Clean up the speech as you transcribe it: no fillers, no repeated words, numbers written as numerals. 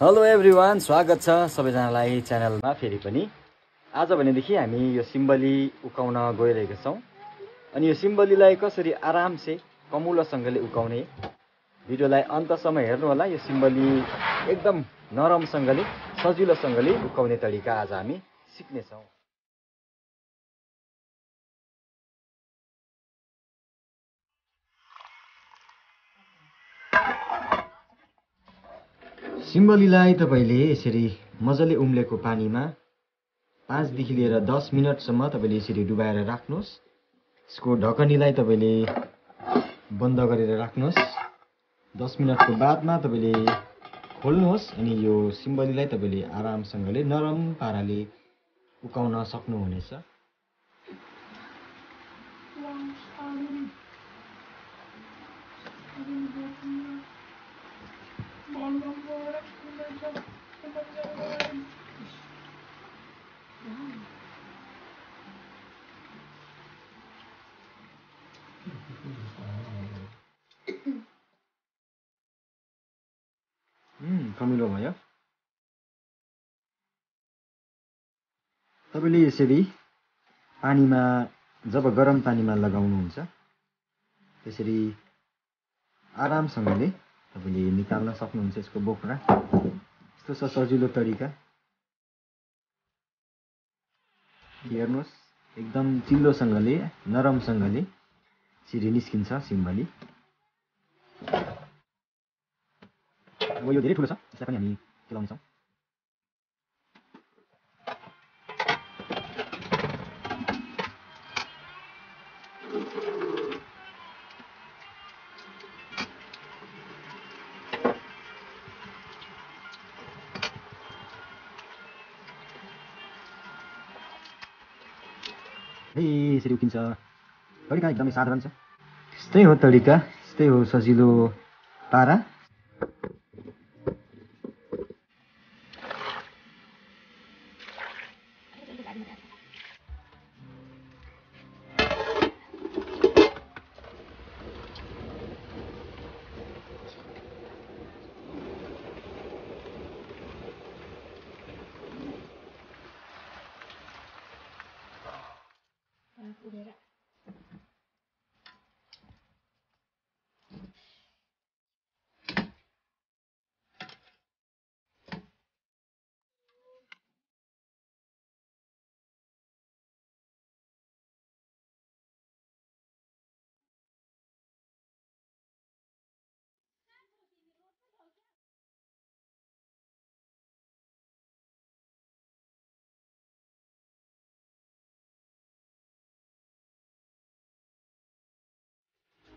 Hello everyone, स्वागत छ सबैजनालाई च्यानलमा फेरि पनि। आज भनेदेखि हामी यो सिम्बली उकाउन गइरहेका छौँ। अनि यो सिम्बलीलाई कसरी आरामसे कमुलोसँगले उकाउने, भिडियोलाई अन्तसम्म हेर्नु होला। यो सिम्बली एकदम नरमसँगले सजिलोसँगले उकाउने तरिका आज हामी सिक्नेछौँ। सिम्बलीलाई तपाईले यसरी मजाले उम्लेको पानीमा 5 देखि लिएर 10 मिनेटसम्म तपाईले यसरी डुबाएर राख्नुहोस्। यसको ढकनीलाई तपाईले बन्द गरेर राख्नुहोस्। 10 मिनेटको बादमा तपाईले खोल्नुहोस् अनि यो सिम्बलीलाई तपाईले आरामसँगले नरम पाराले उकाउन सक्नुहुनेछ। कमिलो भयो। तपाईले यसरी पानीमा जब गरम पानीमा लगाउनुहुन्छ त्यसरी आरामसँगले तपाईले निकाल्न सक्नुहुन्छ यसको बोक्रा। यस्तो छ सजिलो तरिका। हेर्नुहोस्, एकदम चिल्लोसँगले नरमसँगले यसरी निस्किन्छ सिम्बली। अब यो धेरै ठुलो छ, यसलाई पनि हामी केलाउनेछौँ। यसरी उकिन्छ। तरिका एकदमै साधारण छ। यस्तै हो तरिका, यस्तै हो सजिलो पारा।